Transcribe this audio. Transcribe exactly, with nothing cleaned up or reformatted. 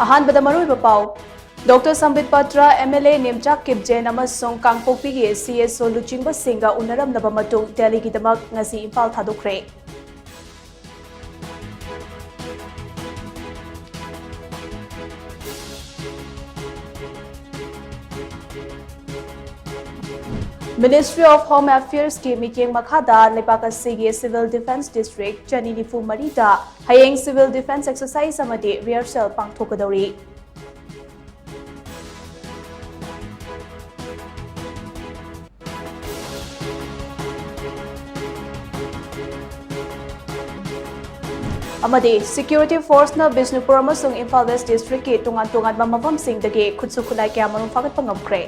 ꯑꯍꯥꯟꯕꯗ ꯃꯔꯨꯑꯣꯏꯕ ꯄꯥꯎ꯫ Doctor ꯁꯝꯕꯤꯠ Patra, M L A ꯅꯦꯝꯆꯥꯛ ꯀꯤꯞꯖꯦꯟ ꯑꯃꯁꯨꯡ ꯀꯥꯡꯄꯣꯛꯄꯤꯒꯤ ꯁꯤ ꯑꯦꯁ ꯑꯣ ꯂꯨꯆꯤꯡꯕꯁꯤꯡꯒ ꯎꯅꯔꯝꯂꯕ ꯃꯇꯨꯡ ꯗꯦꯜꯂꯤꯒꯤꯗꯃꯛ ꯉꯁꯤ Imphal ꯊꯥꯗꯣꯛꯈ꯭ꯔꯦ꯫ Ministry of Home Affairs ꯀꯤ ꯃꯤꯠꯌꯦꯡ ꯃꯈꯥꯗ ꯂꯩꯕꯥꯛ ꯑꯁꯤꯒꯤ Civil Defence District ꯆꯅꯤ ꯅꯤꯐꯨ ꯃꯔꯤꯗ ꯍꯌꯦꯡ Civil Defence Exercise ꯑꯃꯗꯤ Rehearsal ꯄꯥꯡꯊꯣꯛꯀꯗꯧꯔꯤ꯫ ꯑꯃꯗꯤ Security Force ꯅ ꯕꯤꯁꯅꯨꯄꯨꯔ ꯑꯃꯁꯨꯡ ꯏꯝꯐꯥꯜ West District ꯀꯤ ꯇꯣꯉꯥꯟ ꯇꯣꯉꯥꯟꯕ ꯃꯐꯝꯁꯤꯡꯗꯒꯤ ꯈꯨꯠꯁꯨ ꯈꯨꯠꯂꯥꯏ ꯀꯌꯥ ꯃꯔꯨꯝ ꯐꯥꯒꯠꯄ ꯉꯝꯈ꯭ꯔꯦ꯫